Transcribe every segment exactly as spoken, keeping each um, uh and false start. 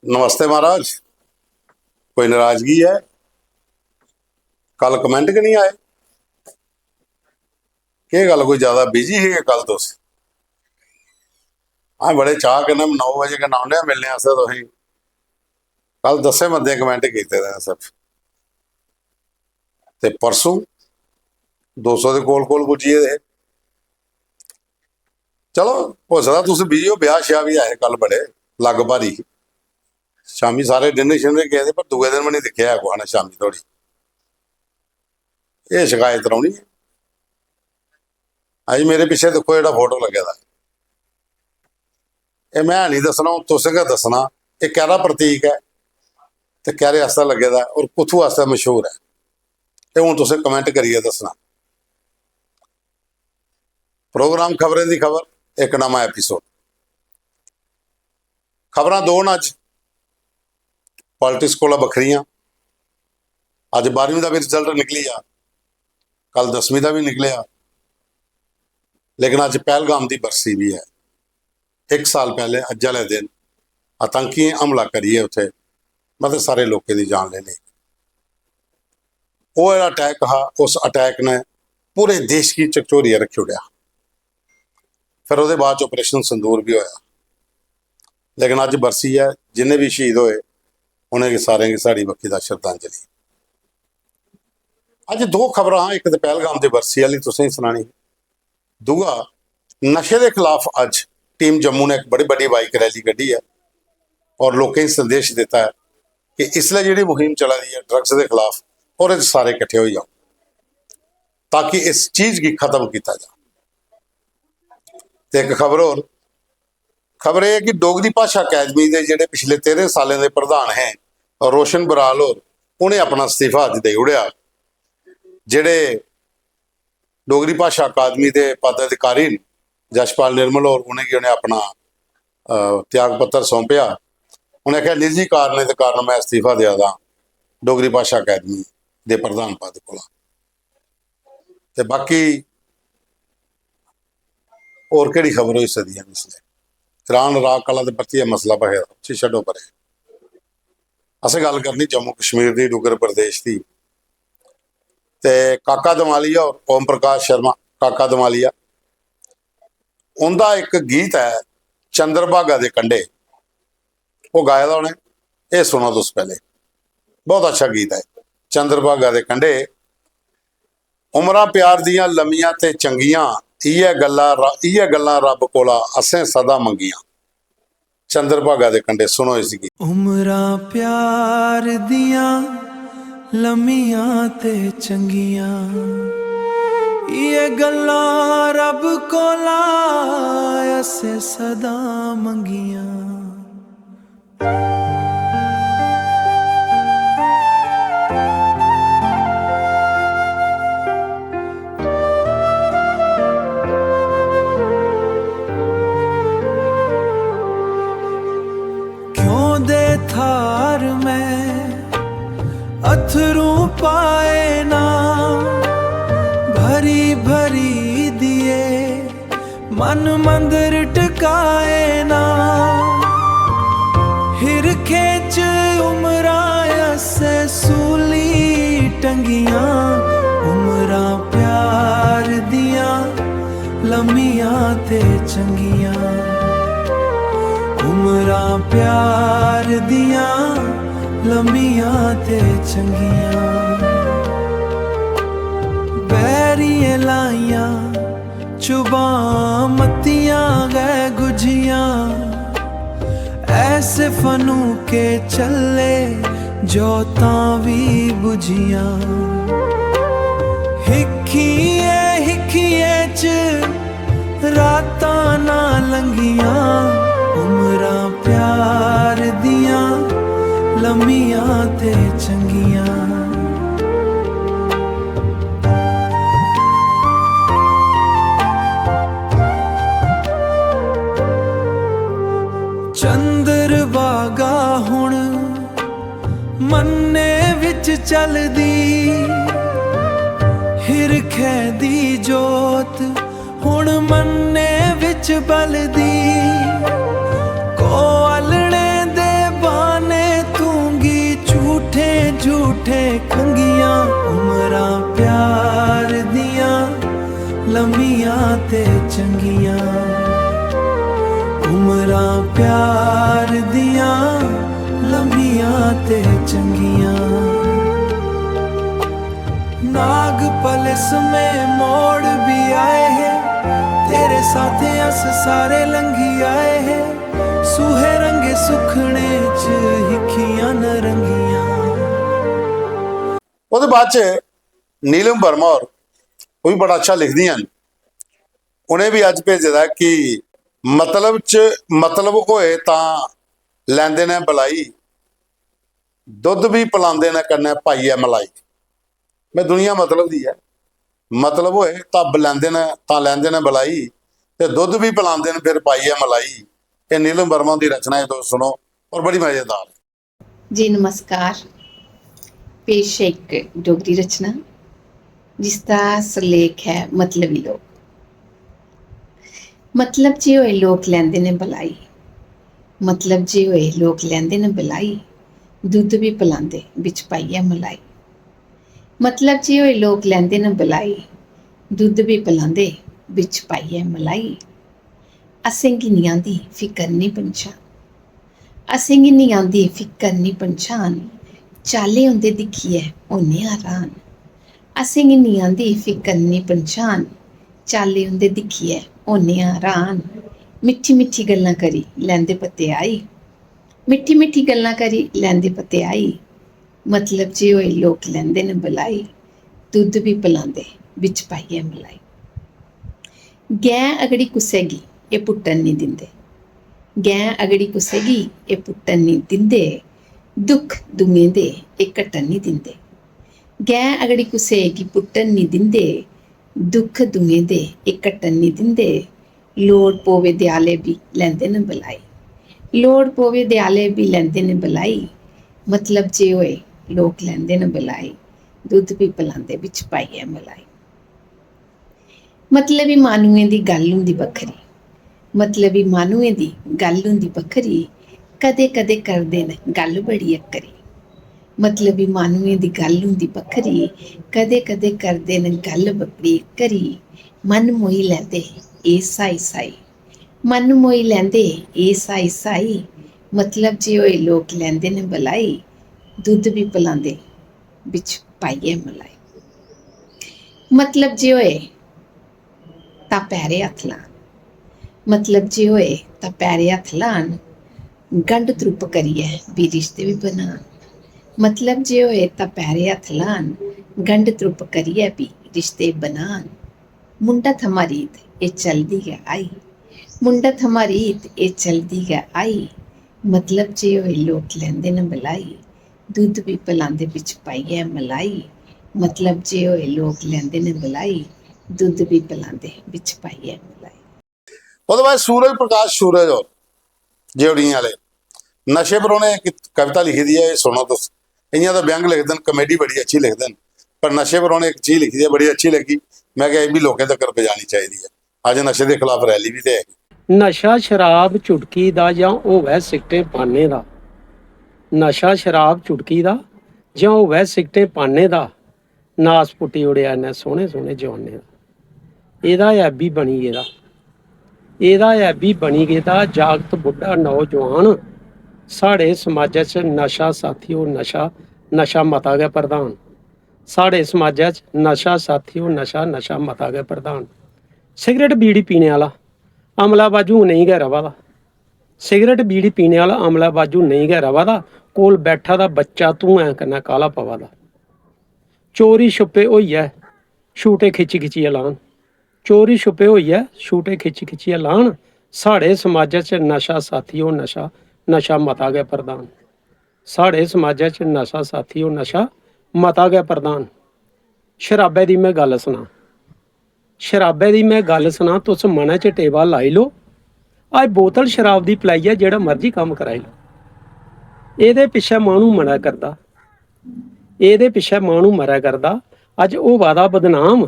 नमस्ते महाराज, कोई नाराजगी ऐ? कल कमेंट गै निं आए, केह् गल्ल, कोई ज्यादा बिजी हे कल तुस? हां, बड़े चाऽ कन्नै नौ बजे कन्नै औने आं मिलने आस्तै तुसेंगी। कल दस्सें बंदें कमेंट कीते दे न सिर्फ, ते परसों दो सौ दे कोल कोल पुज्जी गेदे हे। चलो, हो सकदा तुस बिजी हो, ब्याह श्याह बी ऐ हे कल, बड़े लग्ग भारी ही। शामी सारे डिनर शिनर गेदे, पर दूए दिन बी निं दिक्खेआ ऐ कुसै ने शामी धोड़ी। एह् शिकायत रौह्नी ऐ। अज्ज मेरे पिच्छे दिक्खो, जेह्ड़ा फोटो लग्गे दा ऐ, एह् में निं दस्सना, हून तुसें गै दस्सना एह् कैह्दा प्रतीक ऐ ते कैह्दे आस्तै लग्गे दा ऐ और कुत्थू आस्तै मशहूर ऐ। एह् हून तुसें कमेंट करियै दस्सना। प्रोग्राम खबरें दी खबर, इक नमां एपिसोड। खबरां दो न अज्ज, पॉलिटिक्स कोला बक्खरियां। अज्ज बारहवीं दा बी रिजल्ट निकली गेआ, कल दसमीं दा बी निकलेआ, लेकिन अज्ज पहलगाम दी बरसी बी ऐ। इक साल पैह्ले अज्ज आह्ले दिन आतंकियें हमला करियै उत्थै मते सारे लोकें दी जान लेई लेई। ओह् जेह्ड़ा अटैक हा, उस अटैक ने पूरे देश गी झकझोरियै रक्खी ओड़ेआ। फिर ओह्दे बाद च ऑपरेशन संदूर बी होया। लेकिन अज्ज बरसी ऐ, जिन्ने बी शहीद होए, उ'नेंगी सारें गी साढ़ी बक्खी दा श्रद्धांजलि। अज्ज दो खबरां, इक ते पहलगाम दी बरसी आह्ली तुसेंगी सनानी, दूआ नशे दे खिलाफ अज्ज टीम जम्मू ने इक बड़ी बड्डी बाइक रैली कड्ढी ऐ और लोकें गी संदेश दित्ता ऐ कि इसलै जेह्ड़ी मुहिम चला दी ऐ ड्रग्स दे खिलाफ, ओह्दे च सारे किट्ठे होई जाओ ताकि इस चीज गी खत्म कीता जा। ते इक खबर होर, खबर एह् ऐ कि डोगरी भाशा अकैडमी दे जेह्ड़े पिछले तेह्रें सालें दे प्रधान हे रोशन बराल होर, उ'नें अपना इस्तीफा अज्ज देई ओड़ेआ। जेह्ड़े डोगरी भाशा अकादमी दे पदाधिकारी न, यशपाल निर्मल होर, उ'नेंगी उ'नें अपना, अ, त्याग पत्र सौंपेआ। उ'नें आखेआ, "निजी कारणें दे कारण में इस्तीफा देआ दा आं डोगरी भाशा अकादमी दे प्रधान पद कोला।" ते बाकी होर केह्ड़ी खबर होई सकदी ऐ इसलै? ईरान इराक आह्ला ते परतियै मसला भखे दा, उसी छड्डो परें। असें गल्ल करनी जम्मू कश्मीर दी, डुग्गर प्रदेश दी। ते काका दमालिया होर, ओम प्रकाश शर्मा, काका दमालिया, उं'दा इक गीत ऐ चंद्रभागा दे कंढे, ओह् गाए दा उ'नें, एह् सुनो तुस पैह्ले। बहुत अच्छा गीत ऐ, चंद्रभागा दे कंढे। "उमरां प्यार दियां लम्मियां ते चंगियां, इ'यै गल्लां र-, इ'यै गल्लां रब्ब कोला असें सदा मंगियां।" चंद्रभागा दे कंढे, सुनो इस गीत। उमरां प्यार दियां लम्मियां ते चंगियां, इ'यै गल्लां रब कोला असें सदा मंगियां। क्यों दे थार मैं अथरू पाए ना, भरी भरी दिए मन मंदिर टकाए ना। हिरखे च उमरां असें सूली टंगियां, उमरां प्यार दियां लम्मियां ते चंगियां, उमरां प्यार दियां लम्मियां ते चंगियां। बैरियें लाइयां चुबां मतियां गै गुझियां, ऐसे फनूके चले जो तां भी बुझियां। हिक्खिये हिक्खिये च रातां ना लंघियां, उमरां प्यार दियां लम्मियां ते चंगियां। चंद्र भागा हुन मन्ने विच चलदी, हिरखै दी जोत हुन मन्ने विच बलदी। कोआलने दे बाण ठे खंगियां उमरां प्यार दियां लंबियां ते चंगियां। उमरां प्यार दियां लंबियां ते चंगियां। नाग पलिस में मोड़ भी आए हैं, तेरे साथे अस सारे लंघी आए हैं। सूहे रंगे सुखने च हिखियां न रंगियां। ओह्दे बाद च नीलम वर्मा होर, ओह् बी बड़ा अच्छा लिखदियां न। उ'नें बी अज्ज भेजे दा कि मतलब च, मतलब होए तां लैंदे न बलाई, दुद्ध बी पलांदे न कन्नै पाइयै मलाई। में दुनिया मतलब दी ऐ, मतलब होए तां बलैंदे न, तां लैंदे न बलाई, ते दुद्ध बी पलांदे न फिर पाइयै मलाई। एह् नीलम वर्मा हुंदी रचना ऐ, तुस सुनो, और बड़ी मजेदार ऐ। जी नमस्कार। पेश ऐ इक डोगरी रचना जिसदा सिरलेख ऐ मतलबी लोक। मतलब जे होए लोक लैंदे न बलाई, मतलब जे होए लोक लैंदे न बलाई, दुद्ध बी पलांदे बिच पाइयै मलाई। मतलब जे होए लोक लैंदे न बलाई, दुद्ध बी पलांदे बिच पाइयै मलाई। असेंगी निं आंदी फ्ही करनी पंछान, असेंगी निं आंदी फ्ही करनी पंछान, चाले उं'दे दिक्खियै होन्ने आं र्हान। असेंगी निं आंदी फ्ही करनी पंछान, चाले उं'दे दिक्खियै होन्ने आं र्हान। मिट्ठी मिट्ठी गल्लां करी लैंदे पत्ते आई, मिट्ठी मिट्ठी गल्लां करी लैंदे पत्ते आई। मतलब जे होए लोक लैंदे न बलाई, दुद्ध बी पलांदे बिच पाइयै मलाई। गैं अगड़ी कुसै गी एह् पुट्टन निं दिंदे, गैं अगड़ी कुसै गी एह् पुट्टन निं दिंदे, दुख दुएं दे एह् कट्टन निं दिंदे। गैं अगड़ी कुसै गी पुट्टन निं दिंदे, दुख दुएं दे एह् कट्टन निं दिंदे। लोड़ पौवे दयाले बी लैंदे न बलाई, लोड़ पौवे दयाले बी लैंदे न बलाई। मतलब जे होए लोक लैंदे न बलाई, दुद्ध बी पलांदे बिच पाइयै मलाई। मतलबी माह्नुएं दी गल्ल होंदी बक्खरी, मतलबी माह्नुएं दी गल्ल होंदी बक्खरी, कदें कदें करदे न गल्ल बड़ी अक्करी। मतलबी माह्नुएं दी गल्ल होंदी बक्खरी, कदें कदें करदे न गल्ल बड़ी अक्करी। मन मोही लैंदे एह् स्हाई स्हाई, मन मोही लैंदे एह् स्हाई स्हाई। मतलब जे होए लोक लैंदे न बलाई, दुद्ध बी पलांदे बिच पाइयै मलाई। मतलब जे होए तां पैरे हत्थ लान, मतलब जे होए तां पैरे हत्थ लान, गंढ त्रुप्प करियै बी रिश्ते बी बनान। मतलब जे होए तां पैरे हत्थ लान, गंढ त्रुप्प करियै बी रिश्ते बनान। मुंढा थमां रीत एह् चलदी गै आई, मुंढा थमां रीत एह् चलदी गै आई। मतलब जे होए लोक लैंदे न बलाई, दुद्ध बी पलांदे बिच पाइयै मलाई। मतलब जे होए लोक लैंदे न बलाई, दुद्ध बी पलांदे बिच पाइयै मलाई। ओह्दे बाद सूरज प्रकाश सूरज होर जेओड़ियें आह्ले, नशे पर उ'नें इक कविता लिखी दी ऐ, एह् सुनो तुस। इ'यां ते व्यंग लिखदे न, कॉमेडी बड़ी अच्छी लिखदे न, पर नशे पर उ'नें इक चीज लिखी दी ऐ, बड़ी अच्छी लग्गी। में आखेआ एह् बी लोकें तगर पजानी चाहिदी ऐ। अज्ज नशे दे खलाफ रैली बी ते ऐ ही। नशा शराब चुटकी दा जां होवै सिगटें पाने दा, नशा शराब चुटकी दा जां होवै सिगटें पाने दा, नास पुट्टी ओड़ेआ इ'नें सोह्ने सोह्ने जोआनें दा। एह्दा ऐ बी बनी गेदा, एह्दा ऐ बी बनी गेदा जागत बुड्ढा नौजोआन। साढ़े समाजै च नशा साथियो नशा, नशा मता गै प्रधान। साढ़े समाजै च नशा साथियो नशा, नशा मता गै प्रधान। सिगरट बीड़ी पीने आह्ला अमला बाजू नेईं गै र'वा दा। सिगरट बीड़ी पीने आह्ला अमला बाजू नेईं गै र'वा दा। कोल बैठा दा बच्चा धुएं कन्नै काला पवा दा। चोरी छुप्पे होइयै छूटे खिच्ची खिच्चियै लान। चोरी छुप्पे होइयै छूटे खिच्ची खिच्चियै लान। साढ़े समाजै च नशा साथियो नशा, नशा मता गै प्रधान। साढ़े समाजै च नशा साथियो नशा मता गै प्रधान। शराबै दी में गल्ल सनां, शराबै दी में गल्ल सनां, तुस मनै च टेवा लाई लो। अज्ज बोतल शराब दी पलाइयै जेह्ड़ा मर्जी कम्म कराई लो। एह्दे पिच्छै माह्नू मरै करदा, एह्दे पिच्छै माह्नू मरै करदा। अज्ज होआ दा बदनाम।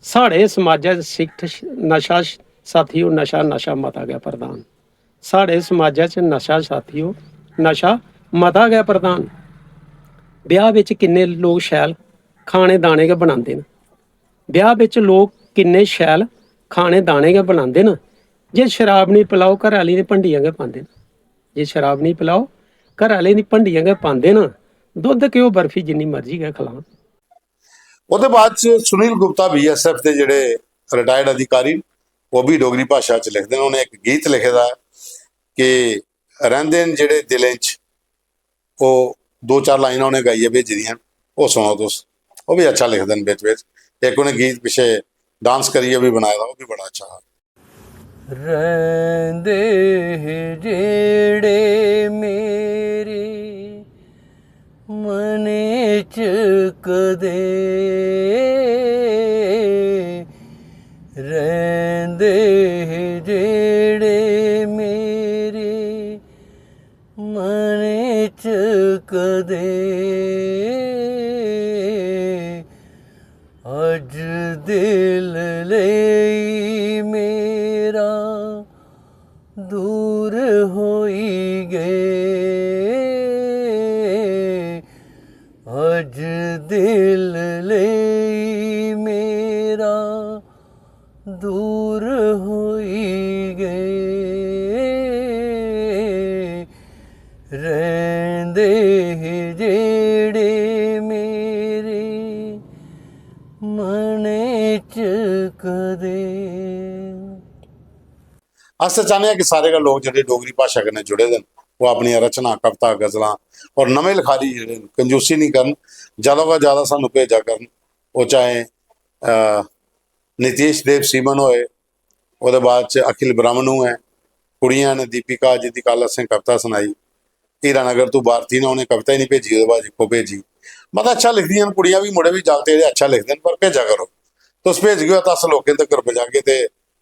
साढ़े समाजै च सिगट श-, नशा श-, साथियो नशा, नशा मता गै प्रधान। साढ़े समाजै च नशा साथियो नशा मता गै प्रधान। ब्याह् बिच किन्ने लोक शैल खाने दाने गै बनांदे न। ब्याह् बिच लोक किन्ने शैल खाने दाने गै बनांदे न। जे शराब निं पलाओ, घरै आह्ली दी भंडियां गै पांदे न। जे शराब निं पलाओ, घरै आह्ले दी भंडियां गै पांदे न। दुद्ध घ्यो बर्फी जिन्नी मर्जी गै खलान। ओह्दे बाद च सुनील गुप्ता बीएसएफ दे जेह्ड़े रिटायर्ड अधिकारी न, ओह् बी डोगरी भाशा च लिखदे न। उ'नें इक गीत लिखे दा ऐ कि रैंह्दे न जेह्ड़े दिलें च, ओह् दो चार लाइनां उ'नें गाइयै भेजी दियां न, ओह् सुनो तुस। ओह् बी अच्छा लिखदे न बिच बिच। इक उ'नें गीत पिच्छे डांस करियै बी बनाए दा, ओह् बी बड़ा अच्छा हा। रैंह्दे हे जेह्ड़े मेरे मनै च कदें, रैंह्दे हे जेह्ड़े मेरे मनै च कदें, अज्ज दिल लेई मेरा दूर होई गे। अज्ज दिल लेई मेरा दूर होई गे। रैंह्दे हे जेह्ड़े मेरे मनै च कदें। अस ते चाह्न्ने आं कि सारे गै लोक जेह्ड़े डोगरी भाशा कन्नै जुड़े दे न, ओह् अपनियां रचनां, कविता, गजलां और नमें लखारी जेह्ड़े न, कंजूसी निं करन, जैदा कोला जैदा सानूं भेजा करन। ओह् चाहे, अ, नितीश देव सीमन होए, ओह्दे बाद च अखिल ब्राह्मणु ऐ, कुड़ियां न, दीपिका, जिंदी कल असें कविता सनाई, हीरानगर तू भारती ने उ'नें कविता ही निं भेजी, ओह्दे बाद इक्को भेजी। मतलब अच्छा लिखदियां न कुड़ियां बी, मुड़े बी, जागत जेह्ड़े अच्छा लिखदे न, पर भेजा करो। तुस भेजगे ओ तां अस लोकें तगर पजागे ते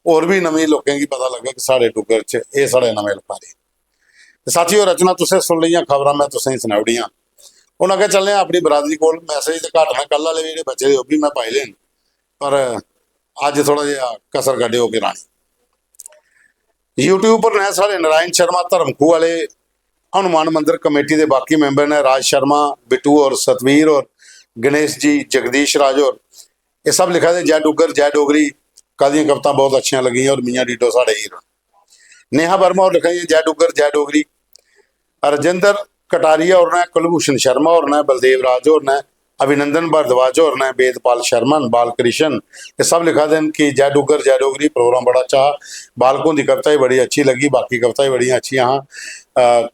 होर बी नमें लोकें गी पता लग्गग कि साढ़े डुग्गर च एह् साढ़े नमें लखारी। ते साथियो, रचना तुसें सुन लेइयां, खबरां में तुसें गी सनाई ओड़ियां। हून अग्गें चलने आं अपनी बरादरी कोल। मैसेज ते घट्ट न, कल आह्ले जेह्ड़े बचे दे ओह् बी में पाई ले न, पर अज्ज थोह्ड़ा जेहा कसर कड्ढेओ कि रानी। YouTube पर न साढ़े नारायण शर्मा धर्मखू आह्ले, हनुमान मंदर कमेटी दे बाकी मैंबर न राज शर्मा, बिट्टू होर, सतवीर होर, गणेश जी, जगदीश राज होर। एह् सब लिखा दे, "जय डुग्गर, जय डोगरी, कदियां कवितां बहुत अच्छियां लगियां और मियां डीडो साढ़े हीरो न।" नेहा वर्मा होर लिखा दे, "जय डुग्गर, जय डोगरी।" राजेंद्र कटारिया होर न, कुलभूषण शर्मा होर न, बलदेव राज होर न, अभिनंदन भारद्वाज होर न, वेदपाल शर्मा न, बालकृष्ण, एह् सब लिखा दे न कि "जय डुग्गर, जय डोगरी, प्रोग्राम बड़ा अच्छा हा, बालक हुंदी कविता ही बड़ी अच्छी लग्गी, बाकी कविता ही बड़ियां अच्छियां हां।" अ,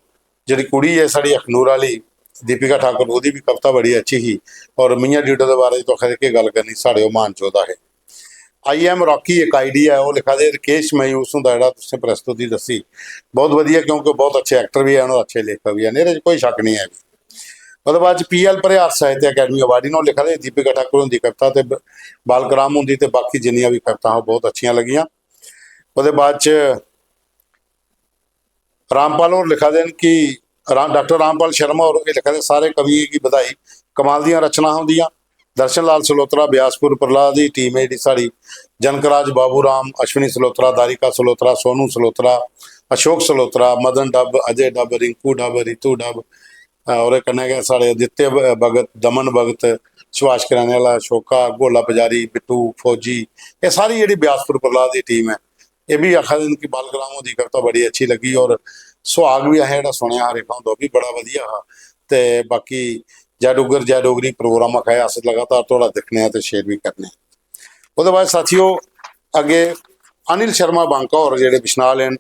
जेह्ड़ी कुड़ी ऐ साढ़ी अखनूर आह्ली दीपिका ठाकुर, ओह्दी बी कविता बड़ी अच्छी ही। और मियां डीडो दे बारे च तुस आखा दे केह् गल्ल करनी, साढ़े ओह् म्हान योद्धा हे। आई एम रॉकी इक आईडी ऐ, ओह् लिखा दे, "रकेश मायूस हुंदा जेह्ड़ा तुसें प्रस्तुति दस्सी, बहुत बधिया, क्योंकि ओह् बहुत अच्छे एक्टर बी हैन और अच्छे लेखक बी हैन, एह्दे च कोई शक्क निं ऐ।" ओह्दे बाद च पी एल परिहार साहित्य अकैडमी अवार्डी ने ओह् लिखा दे, "दीपिका ठाकुर हुंदी कविता ते ब-, बालक राम हुंदी ते बाकी जिन्नियां बी कवितां ओह् बहुत अच्छियां लगियां।" ओह्दे बाद च रामपाल होर लिखा दे न कि रा-, डाक्टर रामपाल शर्मा होर एह् लिखा दे, "सारे कवियें गी बधाई, कमाल दियां रचनां होंदियां।" दर्शन लाल सलोत्रा, ब्यासपुर प्रहलाद दी टीम ऐ जेह्ड़ी साढ़ी, जनकराज, बाबू राम, अश्विनी सलोत्रा, दारिका सलोत्रा, सोनू सलोत्रा, अशोक सलोत्रा, मदन डब, अजय डब, रिंकू डब, रितु डब, अ, ओह्दे कन्नै गै साढ़े आदित्य भ-, भगत, दमन भगत, सुभाष किराने आह्ला, अशोका, गोला पुजारी, बिट्टू, फौजी, एह् सारी जेह्ड़ी ब्यासपुर प्रहलाद दी टीम ऐ, एह् बी आखा दे न कि बालक राम हुंदी कविता बड़ी अच्छी लग्गी और सुहाग बी असें जेह्ड़ा सुनेआ हा रेखा हुंदा, ओह् बी बड़ा बधिया हा। ते बाकी जय डुग्गर जय डोगरी प्रोग्राम आखा दे, अस लगातार थुआढ़ा दिक्खने आं ते शेयर बी करने आं। ओह्दे बाद साथियो, अग्गें अनिल शर्मा बांका होर जेह्ड़े बिश्नाल न,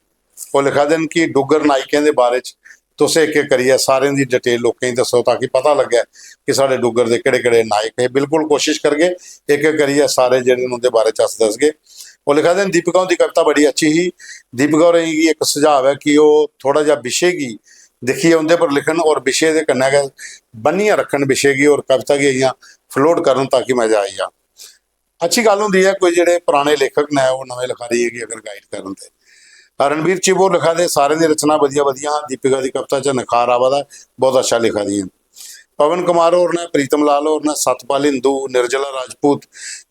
ओह् लिखा दे न कि डुग्गर नायकें दे बारे च तुस इक इक करियै सारें दी डिटेल लोकें गी दस्सो, ताकि पता लग्गै कि साढ़े डुग्गर दे केह्ड़े केह्ड़े नायक हे। बिल्कुल कोशिश करगे इक इक करियै सारे जेह्ड़े न उं'दे बारे च अस दसगे। ओह् लिखा दे न, "दीपिका हुंदी कविता बड़ी अच्छी ही। दीपिका होरें गी इक सुझाव ऐ कि ओह् थोह्ड़ा जेहा विशे गी दिक्खियै उं'दे पर लिखन और विशे दे कन्नै गै बन्नियै रक्खन विशे गी और कविता गी इ'यां फ्लोट करन, ताकि मजा आई जा।" अच्छी गल्ल होंदी ऐ, कोई जेह्ड़े पराने लेखक न, ओह् नमें लखारियें गी अगर गाइड करन ते। रणबीर चिब होर लिखा दे, "सारें दी रचना बधिया बधिया हां, दीपिका दी कविता च नखार आवा दा ऐ, बहुत अच्छा लिखा दी न।" पवन कुमार होर न, प्रीतम लाल होर न, सतपाल हिंदू, निर्जला राजपूत,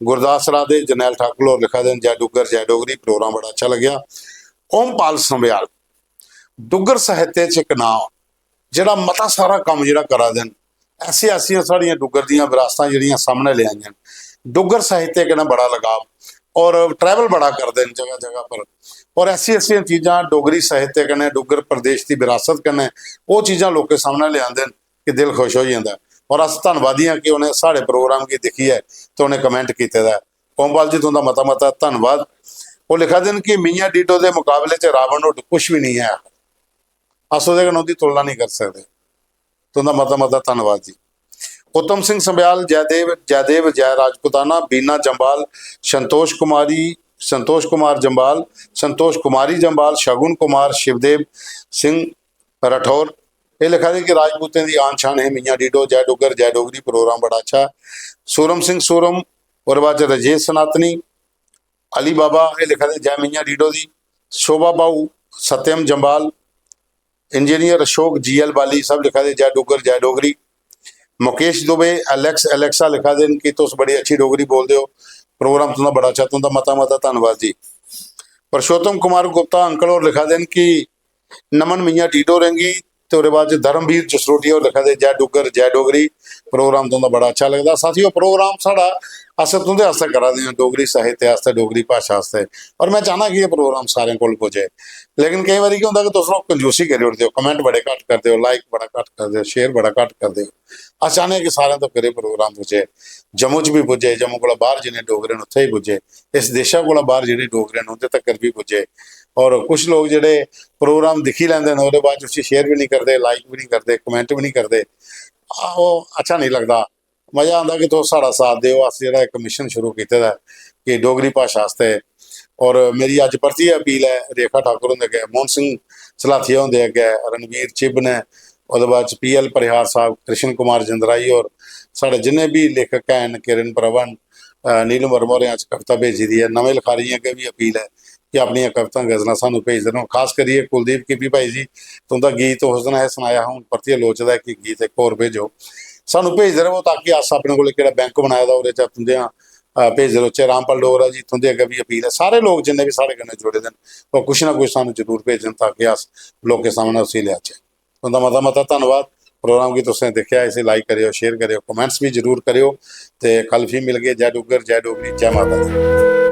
गुरदास राधे, जरनैल ठाकुर होर लिखा दे न, "जय डुग्गर, जय डोगरी, प्रोग्राम बड़ा अच्छा लग्गेआ।" ओमपाल संबयाल, डुग्गर साहित्य च इक नांऽ, जेह्ड़ा मता सारा कम्म जेह्ड़ा करा दे न, ऐसी ऐसियां साढ़ियां डुग्गर दियां विरासतां जेह्ड़ियां सामनै लेआइयां न। डुग्गर साहित्य कन्नै बड़ा लगाव और ट्रैवल बड़ा करदे न जगह जगह पर, और ऐसी ऐसियां चीजां डोगरी साहित्य कन्नै, डुग्गर प्रदेश दी विरासत कन्नै, ओह् चीजां लोकें सामनै लेआंदे न कि दिल खुश होई जंदा ऐ। और अस धन्नवादी आं कि उ'नें साढ़े प्रोग्राम गी दिक्खियै ते उ'नें कमेंट कीते दा ऐ। ओमपाल जी, तुं'दा मता मता धन्नवाद। ओह् लिखा दे न कि मियां डीडो दे मुकाबले च रावण हुड कुछ बी नेईं ऐ। अस ओह्दे कन्नै ओह्दी तुलना नेईं करी सकदे। तुं'दा मता मता धन्नवाद जी। उत्तम सिंह संब्याल, जयदेव, जयदेव, जय राजपूताना, बीना जम्बाल, संतोष कुमारी, संतोष कुमार जम्बाल, संतोष कुमारी जम्बाल, शगुन कुमार, शिवदेव सिंह राठौर, एह् लिखा दे कि राजपूतें दी आन शान है मियां डीडो, जय डुग्गर, जय डोगरी, प्रोग्राम बड़ा अच्छा ऐ। सूरम सिंह सूरम, ओह्दे बाद च रजेश सनातनी, अली बाबा, एह् लिखा दे जय मियां डीडो दी, शोभा भाऊ, सत्यम जम्बाल, इंजीनियर अशोक जी एल बाली, सब लिखा दे जय डुग्गर, जय डोगरी। मुकेश दुबे, एलेक्स एलेक्सा लिखा दे न कि तुस बड़ी अच्छी डोगरी बोलदे ओ, प्रोग्राम तुं'दा बड़ा अच्छा, तुं'दा मता मता धन्नवाद जी। पुरुषोत्तम कुमार गुप्ता अंकल होर लिखा दे न कि नमन मियां डीडो होरें गी, ते ओह्दे बाद च धर्मवीर जसरोटिया होर लिखा दे जय डुग्गर, जय डोगरी, प्रोग्राम तुं'दा बड़ा अच्छा लगदा। साथियो, प्रोग्राम साढ़ा अस तुं'दे आस्तै करा दे आं, डोगरी साहित्य आस्तै, डोगरी भाशा आस्तै, और में चाह्न्नां कि एह् प्रोग्राम सारें कोल पुज्जे। लेकिन केईं बारी केह् होंदा कि तुस लोक कंजूसी करी ओड़दे ओ, कमेंट बड़े घट्ट करदे ओ, लाइक बड़ा घट्ट करदे ओ, शेयर बड़ा घट्ट करदे ओ। अस चाह्न्ने आं कि सारें तगर एह् प्रोग्राम पुज्जे, जम्मू च बी पुज्जे, जम्मू कोला बाह्र जिन्ने डोगरे न उत्थै बी पुज्जे, इस देशा कोला बाह्र जेह्ड़े डोगरे न उं'दे तगर बी पुज्जे। और कुछ लोक जेह्ड़े प्रोग्राम दिक्खी लैंदे न, ओह्दे बाद च उसी शेयर बी निं करदे, लाइक बी निं करदे, कमेंट बी निं करदे, आ, ओह् अच्छा निं लगदा। मजा आंदा कि तुस साढ़ा साथ देओ। अस जेह्ड़ा इक मिशन शुरू कीते दा ऐ कि डोगरी भाशा आस्तै, और मेरी अज्ज परतियै अपील ऐ रेखा ठाकुर हुंदे अग्गै, मोहन सिंह सलाथिया हुंदे अग्गै, रणवीर चिब ने, ओह्दे बाद च पी एल परिहार साहब, कृष्ण कुमार जंदराई होर, साढ़े जिन्ने बी लेखक हैन, किरण प्रभा न, अ, नीलम वर्मा होरें अज्ज कविता भेजी दी ऐ। नमें लखारियें अग्गै बी अपील ऐ कि अपनियां कवितां, गजलां सानूं भेजदे रौह्न। खास करियै कुलदीप के पी भाई जी, तुं'दा गीत उस दिन असें सनाया हा, हून परतियै लोड़चदा ऐ कि गीत इक होर भेजो, सानूं भेजदे र'वो, ताकि अस अपने कोल इक जेह्ड़ा बैंक बनाए दा ओह्दे च तुं'दे, अ, भेजदे रौह्चै। रामपाल डोगरा जी, तुं'दे अग्गें बी अपील ऐ, सारे लोक जिन्ने बी साढ़े कन्नै जुड़े दे न, ओह् कुछ ना कुछ सानूं जरूर भेजन, ताकि अस लोकें सामनै उसी लेआचै। तुं'दा मता मता धन्नवाद। प्रोग्राम गी तुसें दिक्खेआ, इसी लाइक करेओ, शेयर करेओ, कमेंट्स बी जरूर करेओ। ते कल फ्ही मिलगे। जय डुग्गर, जय डोगरी, जय माता दी।